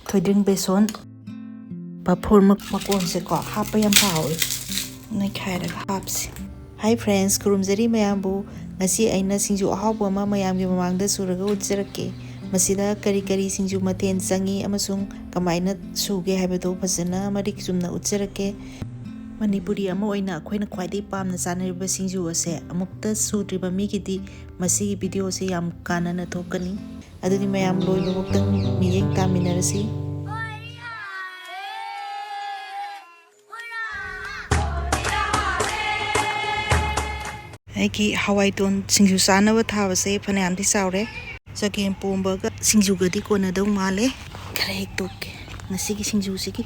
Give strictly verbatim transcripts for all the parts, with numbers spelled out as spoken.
ꯊꯣꯏꯗꯤꯡ ꯕꯦꯁꯣꯟ, ꯄꯥꯐꯣꯔ ꯃꯛ-, ꯃꯀꯣꯟꯁꯦꯀꯣ ꯍꯥꯞꯄ ꯌꯥꯝ ꯍꯥꯎꯋꯤ꯫ ꯅꯩꯈꯥꯏꯔꯒ ꯍꯥꯞꯁꯤ꯫ Hi friends, ꯈꯨꯔꯨꯝꯖꯔꯤ ꯃꯌꯥꯝꯕꯨ꯫ ꯉꯁꯤ ꯑꯩꯅ ꯁꯤꯡꯖꯨ ꯑꯍꯥꯎꯕ ꯑꯃ ꯃꯌꯥꯝꯒꯤ ꯃꯃꯥꯡꯗ ꯁꯨꯔꯒ ꯎꯠꯆꯔꯛꯀꯦ꯫ ꯃꯁꯤꯗ ꯀꯔꯤ ꯀꯔꯤ ꯁꯤꯡꯖꯨ ꯃꯊꯦꯜ ꯆꯪꯉꯤ ꯑꯃꯁꯨꯡ ꯀꯃꯥꯏꯅ ꯁꯨꯒꯦ ꯍꯥꯏꯕꯗꯨ ꯐꯖꯅ ꯃꯔꯤꯛ ꯆꯨꯝꯅ ꯎꯠꯆꯔꯛꯀꯦ꯫ ꯃꯅꯤꯄꯨꯔꯤ ꯑꯃ ꯑꯣꯏꯅ ꯑꯩꯈꯣꯏꯅ ꯈ꯭ꯋꯥꯏꯗꯒꯤ ꯄꯥꯝꯅ ꯆꯥꯅꯔꯤꯕ ꯁꯤꯡꯖꯨ ꯑꯁꯦ ꯑꯃꯨꯛꯇ ꯁꯨꯗ꯭ꯔꯤꯕ ꯃꯤꯒꯤꯗꯤ ꯃꯁꯤꯒꯤ video ꯁꯦ ꯌꯥꯝ ꯀꯥꯟꯅꯅ ꯊꯣꯛꯀꯅꯤ꯫ ꯑꯗꯨꯗꯤ ꯃꯌꯥꯝ ꯂꯣꯏꯕ ꯐꯥꯎꯇꯪ ꯃꯤꯠꯌꯦꯡ ꯇꯥꯃꯤꯟꯅꯔꯁꯤ꯫ ꯑꯩꯒꯤ ꯍꯋꯥꯏꯇꯣꯟ ꯁꯤꯡꯖꯨ ꯆꯥꯅꯕ ꯊꯥꯕꯁꯦ ꯐꯅꯌꯥꯝꯗꯤ ꯆꯥꯎꯔꯦ꯫ ꯆꯒꯦꯝ ꯄꯣꯝꯕꯒ ꯁꯤꯡꯖꯨꯒꯗꯤ ꯀꯣꯟꯅꯗꯧ ꯃꯥꯜꯂꯦ꯫ ꯈꯔ ꯍꯦꯛꯇꯣꯛꯀꯦ ꯉꯁꯤꯒꯤ ꯁꯤꯡꯖꯨꯁꯤꯒꯤ꯫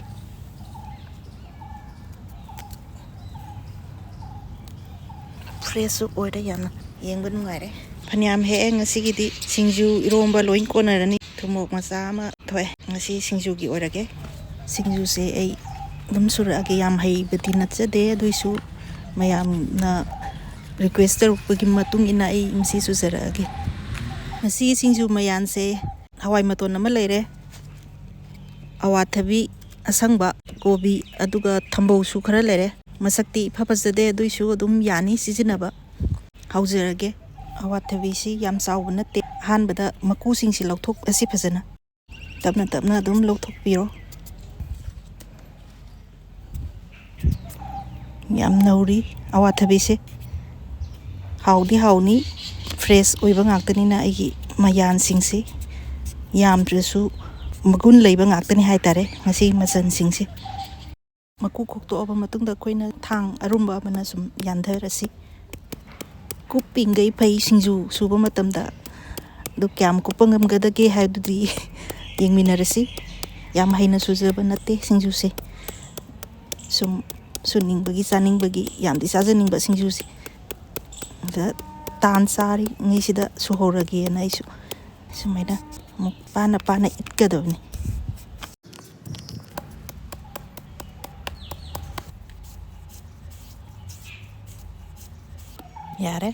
Fresh ꯁꯨ ꯑꯣꯏꯔꯦ, ꯌꯥꯝꯅ ꯌꯦꯡꯕ ꯅꯨꯡꯉꯥꯏꯔꯦ꯫ ꯐꯅꯌꯥꯝ ꯍꯦꯛꯑꯦ ꯉꯁꯤꯒꯤꯗꯤ꯫ ꯁꯤꯡꯖꯨ, ꯏꯔꯣꯝꯕ ꯂꯣꯏ ꯀꯣꯟꯅꯔꯅꯤ꯫ ꯊꯨꯝꯃꯣꯛ ꯃꯆꯥ ꯑꯃ ꯊꯣꯛꯑꯦ ꯉꯁꯤ ꯁꯤꯡꯖꯨꯒꯤ ꯑꯣꯏꯔꯒꯦ꯫ ꯁꯤꯡꯖꯨꯁꯦ ꯑꯩ ꯑꯗꯨꯝ ꯁꯨꯔꯛꯑꯒꯦ꯫ ꯌꯥꯝ ꯍꯩꯕꯗꯤ ꯅꯠꯆꯗꯦ, ꯑꯗꯨꯏꯁꯨ ꯃꯌꯥꯝꯅ request ꯇꯧꯔꯛꯄꯒꯤ ꯃꯇꯨꯡ ꯏꯟꯅ ꯑꯩ ꯃꯁꯤ ꯁꯨꯖꯔꯛꯑꯒꯦ꯫ ꯉꯁꯤ ꯁꯤꯡꯖꯨ ꯃꯌꯥꯟꯁꯦ ꯍꯋꯥꯏ ꯃꯇꯣꯟ ꯑꯃ ꯂꯩꯔꯦ, ꯑꯋꯥꯊꯕꯤ ꯑꯁꯪꯕ, ꯀꯣꯕꯤ, ꯑꯗꯨꯒ ꯊꯝꯕꯧꯁꯨ ꯈꯔ ꯂꯩꯔꯦ꯫ ꯃꯁꯛꯇꯤ ꯏꯐ ꯐꯖꯗꯦ, ꯑꯗꯨꯏꯁꯨ ꯑꯗꯨꯝ ꯌꯥꯅꯤ ꯁꯤꯖꯤꯟꯅꯕ꯫ ꯍꯧꯖꯔꯒꯦ꯫ ꯑꯋꯥꯊꯕꯤꯁꯤ ꯌꯥꯝ ꯆꯥꯎꯕ ꯅꯠꯇꯦ꯫ ꯑꯍꯥꯟꯕꯗ ꯃꯀꯨꯁꯤꯡꯁꯤ ꯂꯧꯊꯣꯛꯂꯁꯤ ꯐꯖꯅ꯫ ꯇꯞꯅ ꯇꯞꯅ ꯑꯗꯨꯝ ꯂꯧꯊꯣꯛꯄꯤꯔꯣ꯫ ꯌꯥꯝ ꯅꯧꯔꯤ ꯑꯋꯥꯊꯕꯤꯁꯦ꯫ ꯍꯥꯎꯗꯤ ꯍꯥꯎꯅꯤ, fresh ꯑꯣꯏꯕ ꯉꯥꯛꯇꯅꯤꯅ ꯑꯩꯒꯤ ꯃꯌꯥꯟꯁꯤꯡꯁꯤ꯫ ꯌꯥꯝꯗ꯭ꯔꯁꯨ ꯃꯒꯨꯟ ꯂꯩꯕ ꯉꯥꯛꯇꯅꯤ ꯍꯥꯏꯇꯥꯔꯦ ꯉꯁꯤ ꯃꯆꯜꯁꯤꯡꯁꯦ꯫ ꯃꯀꯨ ꯈꯣꯛꯇꯣꯛꯑꯕ ꯃꯇꯨꯡꯗ ꯑꯩꯈꯣꯏꯅ ꯊꯥꯡ ꯑꯔꯨꯝꯕ ꯑꯃꯅ ꯁꯨꯝ ꯌꯥꯟꯊꯔꯁꯤ꯫ ꯀꯨꯞꯄꯤꯈꯩ ꯐꯩ ꯁꯤꯡꯖꯨ ꯁꯨꯕ ꯃꯇꯝꯗ꯫ ꯑꯗꯨ ꯀꯌꯥꯝ ꯀꯨꯞꯄ ꯉꯝꯒꯗꯒꯦ ꯍꯥꯏꯕꯗꯨꯗꯤ ꯌꯦꯡꯃꯤꯟꯅꯔꯁꯤ꯫ ꯌꯥꯝ ꯍꯩꯅ ꯁꯨꯖꯕ ꯅꯠꯇꯦ ꯁꯤꯡꯖꯨꯁꯦ꯫ ꯁꯨꯝ ꯁꯨꯅꯤꯡꯕꯒꯤ, ꯆꯥꯅꯤꯡꯕꯒꯤ, ꯌꯥꯝꯗꯤ ꯆꯥꯖꯅꯤꯡꯕ ꯁꯤꯡꯖꯨꯁꯦ꯫ ꯑꯗ ꯇꯥꯟ ꯆꯥꯔꯤꯉꯩꯁꯤꯗ ꯁꯨꯍꯧꯔꯒꯦꯅ ꯑꯩꯁꯨ ꯁꯨꯃꯥꯏꯅ ꯑꯃꯨꯛ ꯄꯥꯅ ꯄꯥꯅ ꯏꯠꯀꯗꯕꯅꯤ꯫ ꯌꯥꯔꯦ꯫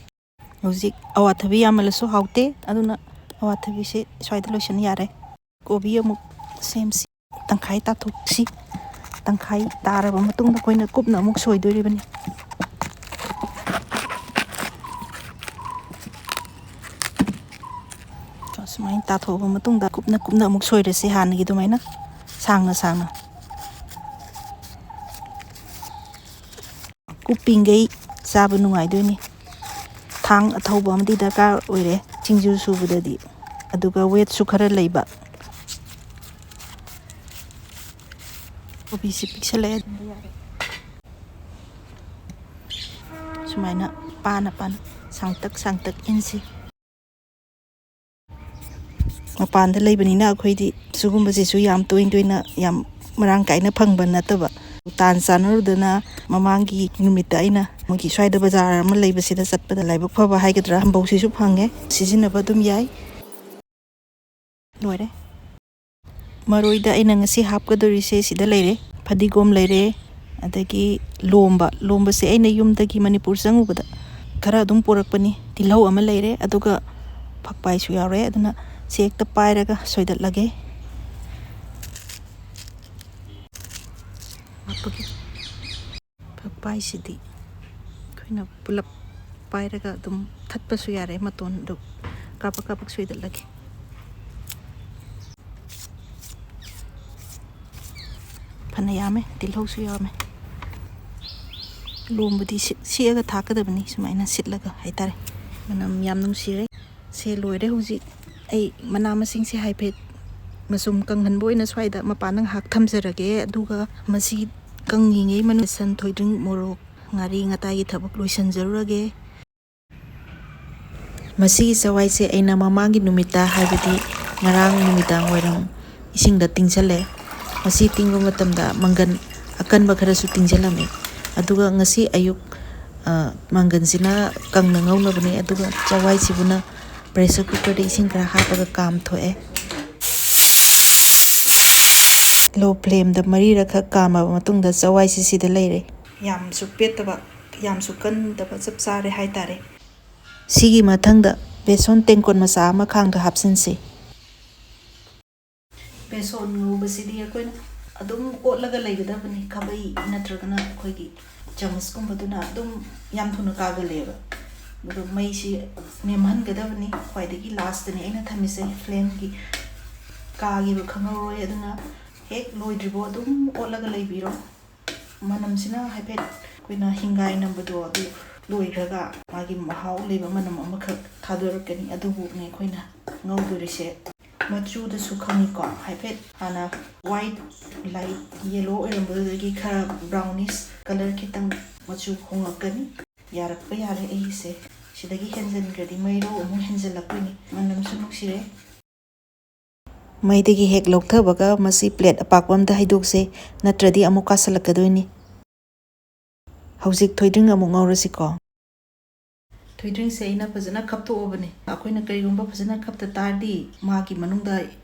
ꯍꯧꯖꯤꯛ ꯑꯋꯥꯊꯕꯤ ꯌꯥꯝꯃꯜꯂꯁꯨ ꯍꯥꯎꯇꯦ, ꯑꯗꯨꯅ ꯑꯋꯥꯊꯕꯤꯁꯦ ꯁ꯭ꯋꯥꯏꯗ ꯂꯣꯏꯁꯤꯟ ꯌꯥꯔꯦ꯫ ꯀꯣꯕꯤ ꯑꯃꯨꯛ ꯁꯦꯝꯁꯤ꯫ ꯇꯪꯈꯥꯏ ꯇꯥꯊꯣꯛꯁꯤ꯫ ꯇꯪꯈꯥꯏ ꯇꯥꯔꯕ ꯃꯇꯨꯡꯗ ꯑꯩꯈꯣꯏꯅ ꯀꯨꯞꯅ ꯑꯃꯨꯛ ꯁꯣꯏꯗꯣꯔꯤꯕꯅꯤ꯫ ꯁꯨꯃꯥꯏꯅ ꯇꯥꯊꯣꯛꯑꯕ ꯃꯇꯨꯡꯗ ꯀꯨꯞꯅ ꯀꯨꯞꯅ ꯑꯃꯨꯛ ꯁꯣꯏꯔꯁꯤ, ꯍꯥꯟꯅꯒꯤ ꯑꯗꯨꯃꯥꯏꯅ ꯁꯥꯡꯅ ꯁꯥꯡꯅ꯫ ꯀꯨꯞꯄꯤꯈꯩ ꯆꯥꯕ ꯅꯨꯡꯉꯥꯏꯗꯣꯏꯅꯤ꯫ ꯊꯥꯡ ꯑꯊꯧꯕ ꯑꯃꯗꯤ ꯗꯔꯀꯥꯔ ꯑꯣꯏꯔꯦ ꯁꯤꯡꯖꯨ ꯁꯨꯕꯗꯗꯤ, ꯑꯗꯨꯒ ꯋꯦꯠꯁꯨ ꯈꯔ ꯂꯩꯕ꯫ ꯀꯣꯕꯤꯁꯤ ꯄꯤꯛꯁꯜꯂꯛꯑꯦ꯫ ꯁꯨꯃꯥꯏꯅ ꯄꯥꯅ ꯄꯥꯅ ꯁꯥꯡꯇꯛ ꯁꯥꯡꯇꯛ ꯏꯟꯁꯤ꯫ ꯃꯄꯥꯟꯗ ꯂꯩꯕꯅꯤꯅ ꯑꯩꯈꯣꯏꯗꯤ ꯁꯤꯒꯨꯝꯕꯁꯤꯁꯨ ꯌꯥꯝ ꯇꯣꯏ ꯇꯣꯏꯅ, ꯌꯥꯝ ꯃꯔꯥꯡ ꯀꯥꯏꯅ ꯐꯪꯕ ꯅꯠꯇꯕ꯫ ꯇꯥꯟ ꯆꯥꯟꯅꯔꯨꯗꯅ ꯃꯃꯥꯡꯒꯤ ꯅꯨꯃꯤꯠꯇ ꯑꯩꯅ ꯃꯣꯏꯒꯤ ꯁ꯭ꯋꯥꯏꯗ ꯕꯖꯥꯔ ꯑꯃ ꯂꯩꯕꯁꯤꯗ ꯆꯠꯄꯗ ꯂꯥꯏꯕꯛ ꯐꯕ ꯍꯥꯏꯒꯗ꯭ꯔꯥ, ꯊꯝꯕꯧꯁꯤꯁꯨ ꯐꯪꯉꯦ, ꯁꯤꯖꯤꯟꯅꯕ ꯑꯗꯨꯝ ꯌꯥꯏ꯫ ꯂꯣꯏꯔꯦ꯫ ꯃꯔꯣꯏꯗ ꯑꯩꯅ ꯉꯁꯤ ꯍꯥꯞꯀꯗꯧꯔꯤꯁꯦ ꯁꯤꯗ ꯂꯩꯔꯦ, ꯐꯗꯤꯒꯣꯝ ꯂꯩꯔꯦ, ꯑꯗꯒꯤ ꯂꯣꯝꯕ, ꯂꯣꯝꯕꯁꯦ ꯑꯩꯅ ꯌꯨꯝꯗꯒꯤ ꯃꯅꯤꯄꯨꯔ ꯆꯪꯉꯨꯕꯗ ꯈꯔ ꯑꯗꯨꯝ ꯄꯨꯔꯛꯄꯅꯤ꯫ ꯇꯤꯜꯍꯧ ꯑꯃ ꯂꯩꯔꯦ, ꯑꯗꯨꯒ ꯐꯛꯄꯥꯏꯁꯨ ꯌꯥꯎꯔꯦ, ꯑꯗꯨꯅ ꯁꯤ ꯍꯦꯛꯇ ꯄꯥꯏꯔꯒ ꯁꯣꯏꯗꯠꯂꯒꯦ꯫ ꯍꯥꯞꯄꯒꯦ꯫ ꯐꯛꯄꯥꯏꯁꯤꯗꯤ ꯑꯩꯈꯣꯏꯅ ꯄꯨꯂꯞ ꯄꯥꯏꯔꯒ ꯑꯗꯨꯝ ꯊꯠꯄꯁꯨ ꯌꯥꯔꯦ, ꯃꯇꯣꯟꯗꯨ ꯀꯥꯞꯄ ꯀꯥꯞꯄ ꯁꯣꯏꯗꯠꯂꯒꯦ꯫ ꯐꯅ ꯌꯥꯝꯃꯦ, ꯇꯤꯜꯍꯧꯁꯨ ꯌꯥꯝꯃꯦ꯫ ꯂꯣꯝꯕꯗꯤ ꯁꯤꯠ-, ꯁꯤꯛꯑꯒ ꯊꯥꯛꯀꯗꯕꯅꯤ, ꯁꯨꯃꯥꯏꯅ ꯁꯤꯠꯂꯒ ꯍꯥꯏꯇꯥꯔꯦ꯫ ꯃꯅꯝ ꯌꯥꯝ ꯅꯨꯡꯁꯤꯔꯦ꯫ ꯁꯦ ꯂꯣꯏꯔꯦ꯫ ꯍꯧꯖꯤꯛ ꯑꯩ ꯃꯅꯥ ꯃꯁꯤꯡꯁꯦ ꯍꯥꯏꯐꯦꯠ ꯃꯆꯨꯝ ꯀꯪꯍꯟꯕ ꯑꯣꯏꯅ ꯁ꯭ꯋꯥꯏꯗ ꯃꯄꯥꯟꯗ ꯉꯥꯏꯍꯥꯛ ꯊꯝꯖꯔꯒꯦ, ꯑꯗꯨꯒ ꯃꯁꯤ ꯀꯪꯉꯤꯉꯩ ꯃꯅꯨꯡꯗ ꯁꯟ, ꯊꯣꯏꯗꯤꯡ, ꯃꯣꯔꯣꯛ, ꯉꯥꯔꯤ ꯉꯇꯥꯏꯒꯤ ꯊꯕꯛ ꯂꯣꯏꯁꯤꯟꯖꯔꯨꯔꯒꯦ꯫ ꯃꯁꯤꯒꯤ ꯆꯋꯥꯏꯁꯦ ꯑꯩꯅ ꯃꯃꯥꯡꯒꯤ ꯅꯨꯃꯤꯠꯇ, ꯍꯥꯏꯕꯗꯤ ꯉꯔꯥꯡ ꯅꯨꯃꯤꯗꯥꯡ ꯋꯥꯏꯔꯝ, ꯏꯁꯤꯡꯗ ꯇꯤꯡꯁꯜꯂꯦ꯫ ꯃꯁꯤ ꯇꯤꯡꯕ ꯃꯇꯝꯗ ꯃꯪꯒꯟ ꯑꯀꯟꯕ ꯈꯔꯁꯨ ꯇꯤꯡꯁꯤꯜꯂꯝꯃꯦ꯫ ꯑꯗꯨꯒ ꯉꯁꯤ ꯑꯌꯨꯛ, ꯑ, ꯃꯪꯒꯟꯁꯤꯅ ꯀꯪꯅ ꯉꯧꯅꯕꯅꯦ, ꯑꯗꯨꯒ ꯆꯋꯥꯏꯁꯤꯕꯨꯅ pressure cookerꯗ ꯏꯁꯤꯡ ꯈꯔ ꯍꯥꯞꯄꯒ ꯀꯥꯝꯊꯣꯛꯑꯦ꯫ Low flameꯗ ꯃꯔꯤꯔꯛ ꯈꯛ ꯀꯥꯝꯃꯕ ꯃꯇꯨꯡꯗ ꯆꯋꯥꯏꯁꯤ ꯁꯤꯗ ꯂꯩꯔꯦ꯫ ꯌꯥꯝꯁꯨ ꯄꯦꯠꯇꯕ, ꯌꯥꯝꯁꯨ ꯀꯟꯗꯕ, ꯆꯞ ꯆꯥꯔꯦ ꯍꯥꯏꯇꯥꯔꯦ꯫ ꯁꯤꯒꯤ ꯃꯊꯪꯗ ꯕꯦꯁꯣꯟ ꯇꯦꯡꯀꯣꯠ ꯃꯆꯥ ꯑꯃ ꯈꯥꯡꯗ ꯍꯥꯞꯆꯤꯟꯁꯤ꯫ ꯕꯦꯁꯣꯟ ꯉꯧꯕꯁꯤꯗꯤ ꯑꯩꯈꯣꯏꯅ ꯑꯗꯨꯝ ꯑꯣꯠꯂꯒ ꯂꯩꯒꯗꯕꯅꯤ꯫ ꯈꯥꯕꯩ ꯅꯠꯇ꯭ꯔꯒꯅ ꯑꯩꯈꯣꯏꯒꯤ ꯆꯃꯁꯀꯨꯝꯕꯗꯨꯅ ꯑꯗꯨꯝ ꯌꯥꯝ ꯊꯨꯅ ꯀꯥꯒꯜꯂꯦꯕ꯫ ꯑꯗꯨꯒ ꯃꯩꯁꯤ ꯅꯦꯝꯍꯟꯒꯗꯕꯅꯤ꯫ ꯈ꯭ꯋꯥꯏꯗꯒꯤ ꯂꯥꯁꯇꯅꯤ ꯑꯩꯅ ꯊꯝꯃꯤꯁꯦ꯫ ꯐ꯭ꯂꯦꯝꯒꯤ ꯀꯥꯈꯤꯕ ꯈꯪꯍꯧꯔꯣꯏ꯫ ꯑꯗꯨꯅ ꯍꯦꯛ ꯂꯣꯏꯗ꯭ꯔꯤꯕꯣ ꯑꯗꯨꯝ ꯑꯣꯠꯂꯒ ꯂꯩꯕꯤꯔꯣ꯫ ꯃꯅꯝꯁꯤꯅ ꯍꯥꯏꯐꯦꯠ ꯑꯩꯈꯣꯏꯅ ꯍꯤꯡꯒꯥꯏ ꯅꯝꯕꯗꯣ ꯑꯗꯨ ꯂꯣꯏꯈ꯭ꯔꯒ ꯃꯥꯒꯤ ꯃꯍꯥꯎ ꯂꯩꯕ ꯃꯅꯝ ꯑꯃꯈꯛ ꯊꯥꯗꯣꯔꯛꯀꯅꯤ꯫ ꯑꯗꯨꯕꯨꯅꯦ ꯑꯩꯈꯣꯏꯅ ꯉꯧꯗꯣꯔꯤꯁꯦ꯫ ꯃꯆꯨꯗꯁꯨ ꯈꯪꯉꯤꯀꯣ, ꯍꯥꯏꯐꯦꯠ ꯍꯥꯟꯅ ꯋꯥꯏꯠ, ꯂꯥꯏꯠ ꯌꯦꯂꯣ ꯑꯣꯏꯔꯝꯕꯗꯨꯗꯒꯤ ꯈꯔ ꯕ꯭ꯔꯥꯎꯅꯤꯁ ꯀꯂꯔ ꯈꯤꯇꯪ ꯃꯆꯨ ꯍꯣꯡꯉꯛꯀꯅꯤ꯫ ꯌꯥꯔꯛꯄ ꯌꯥꯔꯦ ꯑꯩꯒꯤꯁꯦ꯫ ꯁꯤꯗꯒꯤ ꯍꯦꯟꯖꯤꯟꯈ꯭ꯔꯗꯤ ꯃꯩꯔꯧ ꯑꯃꯨꯛ ꯍꯦꯟꯖꯤꯜꯂꯛꯇꯣꯏꯅꯤ꯫ ꯃꯅꯝꯁꯨ ꯅꯨꯡꯁꯤꯔꯦ꯫ ꯃꯩꯗꯒꯤ ꯍꯦꯛ ꯂꯧꯊꯕꯒ ꯃꯁꯤ ꯄ꯭ꯂꯦꯠ ꯑꯄꯥꯛꯄ ꯑꯝꯗ ꯍꯩꯗꯣꯛꯁꯦ, ꯅꯠꯇ꯭ꯔꯗꯤ ꯑꯃꯨꯛ ꯀꯥꯁꯜꯂꯛꯀꯗꯣꯏꯅꯤ꯫ ꯍꯧꯖꯤꯛ ꯊꯣꯏꯗ꯭ꯔꯤꯡ ꯑꯃꯨꯛ ꯉꯧꯔꯁꯤꯀꯣ꯫ ꯊꯣꯏꯗ꯭ꯔꯤꯡꯁꯦ ꯑꯩꯅ ꯐꯖꯅ ꯈꯞꯇꯣꯛꯑꯕꯅꯦ꯫ ꯑꯩꯈꯣꯏꯅ ꯀꯔꯤꯒꯨꯝꯕ ꯐꯖꯅ ꯈꯞꯇ ꯇꯥꯔꯗꯤ ꯃꯥꯒꯤ ꯃꯅꯨꯡꯗ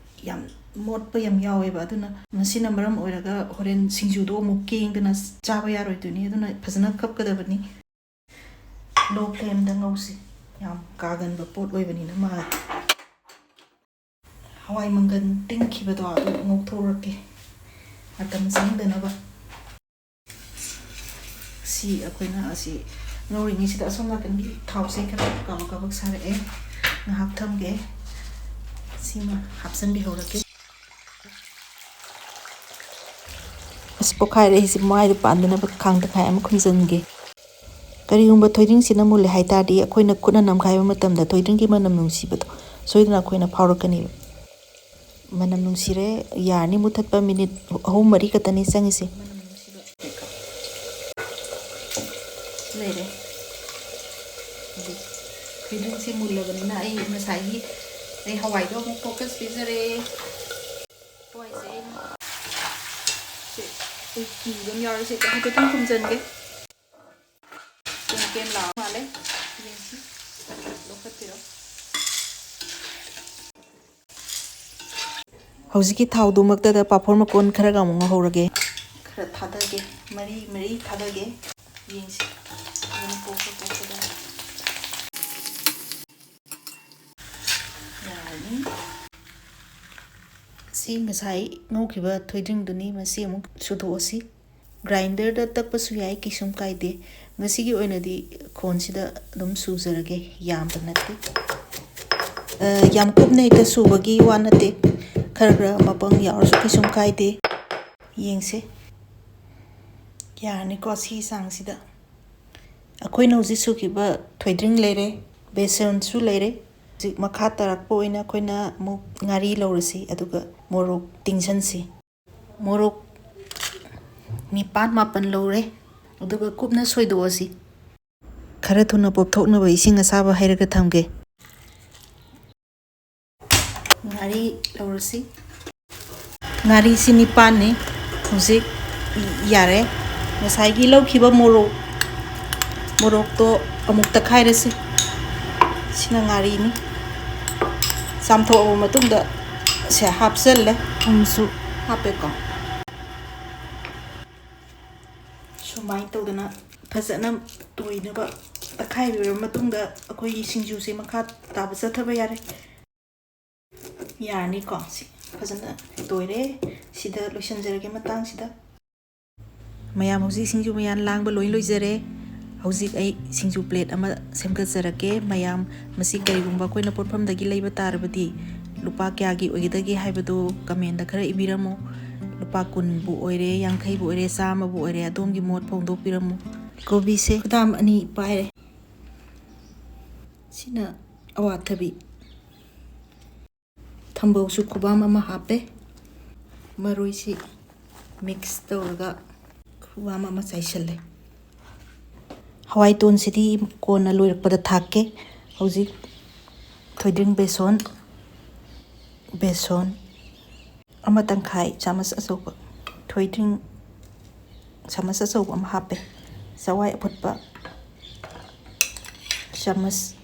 ꯌꯥꯝ ꯃꯣꯠꯄ ꯌꯥꯝ ꯌꯥꯎꯋꯦꯕ꯫ ꯑꯗꯨꯅ ꯃꯁꯤꯅ ꯃꯔꯝ ꯑꯣꯏꯔꯒ ꯍꯣꯔꯦꯟ ꯁꯤꯡꯖꯨꯗꯣ ꯑꯃꯨꯛ ꯀꯦꯡꯗꯅ ꯆꯥꯕ ꯌꯥꯔꯣꯏꯗꯣꯏꯅꯤ꯫ ꯑꯗꯨꯅ ꯐꯖꯅ ꯈꯞꯀꯗꯕꯅꯤ꯫ ꯂꯣ ꯐ꯭ꯂꯦꯝꯗ ꯉꯧꯁꯤ꯫ ꯌꯥꯝ ꯀꯥꯒꯟꯕ ꯄꯣꯠ ꯑꯣꯏꯕꯅꯤꯅ ꯃꯥ꯫ ꯍꯋꯥꯏ ꯃꯪꯒꯟ ꯇꯤꯡꯈꯤꯕꯗꯣ ꯑꯗꯨ ꯉꯧꯊꯣꯛꯂꯛꯀꯦ, ꯃꯇꯝ ꯆꯪꯗꯅꯕ꯫ ꯁꯤ ꯑꯩꯈꯣꯏꯅ ꯑꯁꯤ ꯉꯧꯔꯤꯉꯩꯁꯤꯗ ꯑꯁꯣꯝ ꯅꯥꯀꯟꯒꯤ ꯊꯥꯎꯁꯦ ꯈꯔ ꯀꯥꯕꯛ ꯀꯥꯕꯛ ꯁꯥꯔꯛꯑꯦ꯫ ꯉꯥꯏꯍꯥꯛ ꯊꯝꯒꯦ꯫ ꯁꯤꯃ ꯍꯥꯞꯆꯤꯟꯕꯤꯍꯧꯔꯒꯦ꯫ ꯑꯁ, ꯄꯣꯛꯈꯥꯏꯔꯛꯏꯁꯦ ꯃꯥꯏꯗ ꯄꯥꯟꯗꯅꯕ ꯈꯥꯡ ꯇꯪꯈꯥꯏ ꯑꯃ ꯈꯨꯝꯖꯤꯟꯒꯦ꯫ ꯀꯔꯤꯒꯨꯝꯕ ꯊꯣꯏꯗꯤꯡꯁꯤꯅ ꯃꯨꯜꯂꯦ ꯍꯥꯏ ꯇꯥꯔꯗꯤ, ꯑꯩꯈꯣꯏꯅ ꯈꯨꯠꯅ ꯅꯝꯈꯥꯏꯕ ꯃꯇꯝꯗ ꯊꯣꯏꯗꯤꯡꯒꯤ ꯃꯅꯝ ꯅꯨꯡꯁꯤꯕꯗꯣ ꯁꯣꯏꯗꯅ ꯑꯩꯈꯣꯏꯅ ꯐꯥꯎꯔꯛꯀꯅꯦꯕ꯫ ꯃꯅꯝ ꯅꯨꯡꯁꯤꯔꯦ, ꯌꯥꯔꯅꯤ ꯃꯨꯊꯠꯄ꯫ ꯃꯤꯅꯤꯠ ꯑꯍꯨꯝ ꯃꯔꯤ ꯈꯛꯇꯅꯤ ꯆꯪꯉꯤꯁꯦ꯫ ꯂꯩꯔꯦ꯫ ꯊꯣꯏꯗꯤꯡꯁꯤ ꯃꯨꯜꯂꯕꯅꯤꯅ ꯑꯩ ꯉꯁꯥꯏꯒꯤ ꯑꯩ ꯍꯋꯥꯏꯗꯣ ꯑꯃꯨꯛ ꯐꯣꯀꯁ ꯄꯤꯖꯔꯦ꯫ ꯍꯋꯥꯏꯁꯦ ꯑꯩꯅ ꯁꯤ ꯑꯩ ꯀꯤꯕ ꯑꯃ ꯌꯥꯎꯔꯦ꯫ ꯁꯤ ꯍꯥꯏꯐꯦꯠꯇꯪ ꯈꯨꯝꯖꯟꯒꯦ꯫ ꯀꯦꯝ ꯀꯦꯝ ꯂꯥꯎ ꯃꯥꯜꯂꯦ꯫ ꯌꯦꯡꯁꯤ꯫ ꯂꯧꯈꯠꯄꯤꯔꯣ꯫ ꯍꯧꯖꯤꯛꯀꯤ ꯊꯥꯎꯗꯨꯃꯛꯇꯗ ꯄꯥꯐꯣꯔ ꯃꯀꯣꯟ ꯈꯔꯒ ꯑꯃꯨꯛ ꯉꯧꯍꯧꯔꯒꯦ꯫ ꯈꯔ ꯊꯥꯗꯒꯦ꯫ ꯃꯔꯤ ꯃꯔꯤ ꯊꯥꯗꯒꯦ꯫ ꯌꯦꯡꯁꯤ꯫ ꯑꯗꯨꯝ ꯄꯣꯛꯄ ꯄꯣꯛꯄꯗ꯫ ꯌꯥꯔꯅꯤ꯫ ꯁꯤ ꯉꯁꯥꯏ ꯉꯧꯈꯤꯕ ꯊꯣꯏꯗ꯭ꯔꯤꯡꯗꯨꯅꯤ, ꯃꯁꯤ ꯑꯃꯨꯛ ꯁꯨꯗꯣꯛꯑꯁꯤ꯫ ꯒ꯭ꯔꯥꯏꯟꯗꯔꯗ ꯇꯛꯄꯁꯨ ꯌꯥꯏ, ꯀꯩꯁꯨꯝ ꯀꯥꯏꯗꯦ꯫ ꯉꯁꯤꯒꯤ ꯑꯣꯏꯅꯗꯤ ꯈꯣꯟꯁꯤꯗ ꯑꯗꯨꯝ ꯁꯨꯖꯔꯒꯦ, ꯌꯥꯝꯕ ꯅꯠꯇꯦ꯫ ꯑ, ꯌꯥꯝ ꯀꯨꯞꯅ ꯍꯦꯛꯇ ꯁꯨꯕꯒꯤ ꯋꯥ ꯅꯠꯇꯦ, ꯈꯔ ꯈꯔ ꯃꯄꯪ ꯌꯥꯎꯔꯁꯨ ꯀꯩꯁꯨꯝ ꯀꯥꯏꯗꯦ꯫ ꯌꯦꯡꯁꯦ, ꯌꯥꯔꯅꯤꯀꯣ ꯁꯤ ꯆꯥꯡꯁꯤꯗ꯫ ꯑꯩꯈꯣꯏꯅ ꯍꯧꯖꯤꯛ ꯁꯨꯈꯤꯕ ꯊꯣꯏꯗ꯭ꯔꯤꯡ ꯂꯩꯔꯦ, ꯕꯦꯁꯟꯁꯨ ꯂꯩꯔꯦ꯫ ꯍꯧꯖꯤꯛ ꯃꯈꯥ ꯇꯥꯔꯛꯄ ꯑꯣꯏꯅ ꯑꯩꯈꯣꯏꯅ ꯑꯃꯨꯛ ꯉꯥꯔꯤ ꯂꯧꯔꯁꯤ, ꯑꯗꯨꯒ ꯃꯣꯔꯣꯛ ꯇꯤꯡꯁꯟꯁꯤ꯫ ꯃꯣꯔꯣꯛ ꯅꯤꯄꯥꯟ ꯃꯥꯄꯟ ꯂꯧꯔꯦ, ꯑꯗꯨꯒ ꯀꯨꯞꯅ ꯁꯣꯏꯗꯣꯛꯑꯁꯤ꯫ ꯈꯔ ꯊꯨꯅ ꯄꯣꯞꯊꯣꯛꯅꯕ ꯏꯁꯤꯡ ꯑꯁꯥꯕ ꯍꯩꯔꯒ ꯊꯝꯒꯦ꯫ ꯉꯥꯔꯤ ꯂꯧꯔꯁꯤ꯫ ꯉꯥꯔꯤꯁꯤ ꯅꯤꯄꯥꯟꯅꯤ꯫ ꯍꯧꯖꯤꯛ ꯌꯥꯔꯦ꯫ ꯉꯁꯥꯏꯒꯤ ꯂꯧꯈꯤꯕ ꯃꯣꯔꯣꯛ, ꯃꯣꯔꯣꯛꯇꯣ ꯑꯃꯨꯛ ꯇꯛꯈꯥꯏꯔꯁꯤ꯫ ꯁꯤꯅ ꯉꯥꯔꯤꯅꯤ꯫ ꯆꯥꯝꯊꯣꯛꯑꯕ ꯃꯇꯨꯡꯗ ꯁꯦ ꯍꯥꯞꯆꯜꯂꯦ꯫ ꯊꯨꯝꯁꯨ ꯍꯥꯞꯄꯦꯀꯣ꯫ ꯁꯨꯃꯥꯏꯅ ꯇꯧꯗꯅ ꯐꯖꯅ ꯇꯣꯏꯅꯕ ꯇꯛꯈꯥꯏꯕꯤꯔꯕ ꯃꯇꯨꯡꯗ ꯑꯩꯈꯣꯏꯒꯤ ꯁꯤꯡꯖꯨꯁꯦ ꯃꯈꯥ ꯇꯥꯕ ꯆꯠꯊꯕ ꯌꯥꯔꯦ꯫ ꯌꯥꯔꯅꯤꯀꯣ꯫ ꯁꯤ ꯐꯖꯅ ꯇꯣꯏꯔꯦ꯫ ꯁꯤꯗ ꯂꯣꯏꯁꯤꯟꯖꯔꯒꯦ ꯃꯇꯥꯡꯁꯤꯗ꯫ ꯃꯌꯥꯝ ꯍꯧꯖꯤꯛ ꯁꯤꯡꯖꯨ ꯃꯌꯥꯟ ꯂꯥꯡꯕ ꯂꯣꯏ ꯂꯣꯏꯖꯔꯦ꯫ ꯍꯧꯖꯤꯛ ꯑꯩ ꯁꯤꯡꯖꯨ ꯄ꯭ꯂꯦꯠ ꯑꯃ ꯁꯦꯝꯒꯠꯆꯔꯛꯀꯦ꯫ ꯃꯌꯥꯝ ꯃꯁꯤ ꯀꯔꯤꯒꯨꯝꯕ ꯑꯩꯈꯣꯏꯅ ꯄꯣꯠꯐꯝꯗꯒꯤ ꯂꯩꯕ ꯇꯥꯔꯕꯗꯤ ꯂꯨꯄꯥ ꯀꯌꯥꯒꯤ ꯑꯣꯏꯒꯗꯒꯦ ꯍꯥꯏꯕꯗꯨ ꯀꯃꯦꯟꯗ ꯈꯔ ꯏꯕꯤꯔꯝꯃꯨ꯫ ꯂꯨꯄꯥ ꯀꯨꯟꯕꯨ ꯑꯣꯏꯔꯦ, ꯌꯥꯡꯈꯩꯕꯨ ꯑꯣꯏꯔꯦ, ꯆꯥꯝꯃꯕꯨ ꯑꯣꯏꯔꯦ, ꯑꯗꯣꯝꯒꯤ ꯃꯣꯠ ꯐꯣꯡꯗꯣꯛꯄꯤꯔꯝꯃꯨ꯫ ꯀꯣꯕꯤꯁꯦ ꯈꯨꯗꯥꯝ ꯑꯅꯤ ꯄꯥꯏꯔꯦ꯫ ꯁꯤꯅ ꯑꯋꯥꯊꯕꯤ꯫ ꯊꯝꯕꯧꯁꯨ ꯈꯨꯕꯥꯝ ꯑꯃ ꯍꯥꯞꯄꯦ꯫ ꯃꯔꯣꯏꯁꯤ ꯃꯤꯛꯁ ꯇꯧꯔꯒ ꯈꯨꯕꯥꯝ ꯑꯃ ꯆꯥꯏꯁꯤꯜꯂꯦ꯫ ꯍꯋꯥꯏ ꯇꯣꯟꯁꯤꯗꯤ ꯀꯣꯟꯅ ꯂꯣꯏꯔꯛꯄꯗ ꯊꯥꯛꯀꯦ꯫ ꯍꯧꯖꯤꯛ ꯊꯣꯏꯗ꯭ꯔꯤꯡ ꯕꯦꯁꯣꯟ, ꯕꯦꯁꯣꯟ ꯑꯃ ꯇꯪꯈꯥꯏ ꯆꯥꯃꯁ ꯑꯆꯧꯕ, ꯊꯣꯏꯗ꯭ꯔꯤꯡ ꯆꯥꯃꯁ ꯑꯆꯧꯕ ꯑꯃ ꯍꯥꯞꯄꯦ꯫ ꯆꯋꯥꯏ ꯑꯐꯨꯠꯄ ꯆꯥꯃꯁ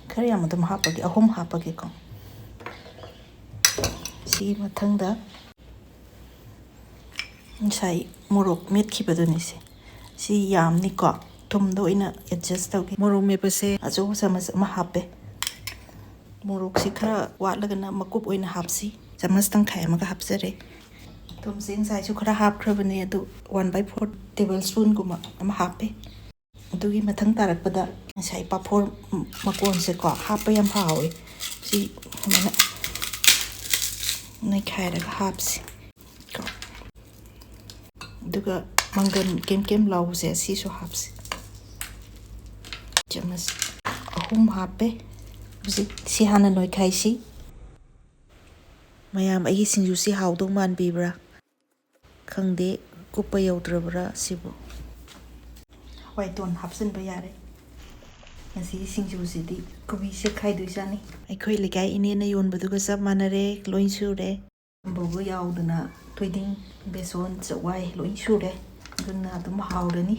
ꯈꯔ ꯌꯥꯝ ꯑꯗꯨꯝ ꯍꯥꯞꯄꯒꯦ, ꯑꯍꯨꯝ ꯍꯥꯞꯄꯒꯦꯀꯣ꯫ ꯁꯤꯒꯤ ꯃꯊꯪꯗ ꯉꯁꯥꯏ ꯃꯣꯔꯣꯛ ꯃꯦꯠꯈꯤꯕꯗꯨꯅꯤꯁꯦ, ꯁꯤ ꯌꯥꯝꯅꯤꯀꯣ, ꯊꯨꯝꯗꯣ ꯑꯩꯅ ꯑꯦꯗꯖꯁ ꯇꯧꯒꯦ꯫ ꯃꯣꯔꯣꯛ ꯃꯦꯠꯄꯁꯦ ꯑꯆꯧꯕ ꯆꯥꯃꯁ ꯑꯃ ꯍꯥꯞꯄꯦ꯫ ꯃꯣꯔꯣꯛꯁꯤ ꯈꯔ ꯋꯥꯠꯂꯒꯅ ꯃꯀꯨꯞ ꯑꯣꯏꯅ ꯍꯥꯞꯁꯤ꯫ ꯆꯥꯃꯁ ꯇꯪꯈꯥꯏ ꯑꯃꯒ ꯍꯥꯞꯆꯔꯦ꯫ ꯊꯨꯝꯁꯦ ꯉꯁꯥꯏꯁꯨ ꯈꯔ ꯍꯥꯞꯈ꯭ꯔꯕꯅꯦ, ꯑꯗꯨ one by four table spoonꯒꯨꯝꯕ ꯑꯃ ꯍꯥꯞꯄꯦ꯫ ꯑꯗꯨꯒꯤ ꯃꯊꯪ ꯇꯥꯔꯛꯄꯗ ꯉꯁꯥꯏ ꯄꯥꯐꯣꯔ ꯃꯀꯣꯟꯁꯦꯀꯣ ꯍꯥꯞꯄ ꯌꯥꯝ ꯍꯥꯎꯋꯦ꯫ ꯁꯤ ꯁꯨꯃꯥꯏꯅ ꯅꯩꯈꯥꯏꯔꯒ ꯍꯥꯞꯁꯤ꯫ ꯀꯣ꯫ ꯑꯗꯨꯒ ꯃꯪꯒꯟ ꯀꯦꯝ ꯀꯦꯝ ꯂꯥꯎꯕꯁꯦ ꯁꯤꯁꯨ ꯍꯥꯞꯁꯤ꯫ ꯆꯥꯃꯁ ꯑꯍꯨꯝ ꯍꯥꯞꯄꯦ꯫ ꯍꯧꯖꯤꯛ ꯁꯤ ꯍꯥꯟꯅ ꯅꯣꯏꯈꯥꯏꯁꯤ꯫ ꯃꯌꯥꯝ, ꯑꯩꯒꯤ ꯁꯤꯡꯖꯨꯁꯤ ꯍꯥꯎꯗꯧ ꯃꯥꯟꯕꯤꯕ꯭ꯔꯥ? ꯈꯪꯗꯦ, ꯀꯨꯞꯄ ꯌꯧꯗ꯭ꯔꯕ꯭ꯔꯥ ꯁꯤꯕꯨ? ꯍꯋꯥꯏ ꯇꯣꯟ ꯍꯥꯞꯆꯤꯟꯕ ꯌꯥꯔꯦ꯫ ꯉꯁꯤꯒꯤ ꯁꯤꯡꯖꯨꯁꯤꯗꯤ ꯀꯣꯕꯤ ꯁꯦꯛꯈꯥꯏꯗꯣꯏꯖꯥꯠꯅꯤ꯫ ꯑꯩꯈꯣꯏ ꯂꯩꯀꯥꯏ ꯏꯅꯦꯅ ꯌꯣꯟꯕꯗꯨꯒ ꯆꯞ ꯃꯥꯟꯅꯔꯦ, ꯂꯣꯏ ꯁꯨꯔꯦ꯫ ꯕꯣꯕꯣ ꯌꯥꯎꯗꯅ ꯊꯣꯏꯗꯤꯡ, ꯕꯦꯁꯣꯟ, ꯆꯋꯥꯏ ꯂꯣꯏ ꯁꯨꯔꯦ꯫ ꯑꯗꯨꯅ ꯑꯗꯨꯝ ꯍꯥꯎꯔꯅꯤ꯫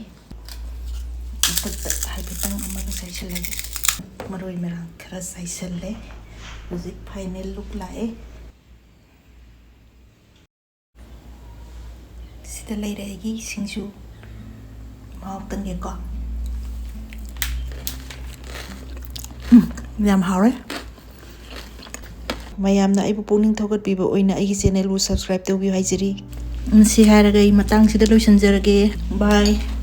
ꯃꯊꯛꯇ ꯍꯥꯏꯐꯦꯠꯇꯪ ꯑꯃꯒ ꯆꯥꯏꯁꯤꯜꯂꯒꯦ꯫ ꯃꯔꯣꯏ ꯃꯔꯥꯡ ꯈꯔ ꯆꯥꯏꯁꯤꯜꯂꯦ꯫ ꯍꯧꯖꯤꯛ final look ꯂꯥꯛꯑꯦ꯫ ꯁꯤꯗ ꯂꯩꯔꯦ ꯑꯩꯒꯤ ꯁꯤꯡꯖꯨ꯫ ꯃꯍꯥꯎ ꯇꯪꯒꯦꯀꯣ꯫ ꯎꯝ, ꯌꯥꯝ ꯍꯥꯎꯔꯦ꯫ ꯃꯌꯥꯝꯅ ꯑꯩꯕꯨ ꯄꯨꯛꯅꯤꯡ ꯊꯧꯒꯠꯄꯤꯕ ꯑꯣꯏꯅ ꯑꯩꯒꯤ channelꯕꯨ subscribe ꯇꯧꯕꯤꯌꯨ ꯍꯥꯏꯖꯔꯤ꯫ ꯎꯝ, ꯁꯤ ꯍꯥꯏꯔꯒ ꯑꯩ ꯃꯇꯥꯡꯁꯤꯗ ꯂꯣꯏꯁꯤꯟꯖꯔꯒꯦ꯫ Bye꯫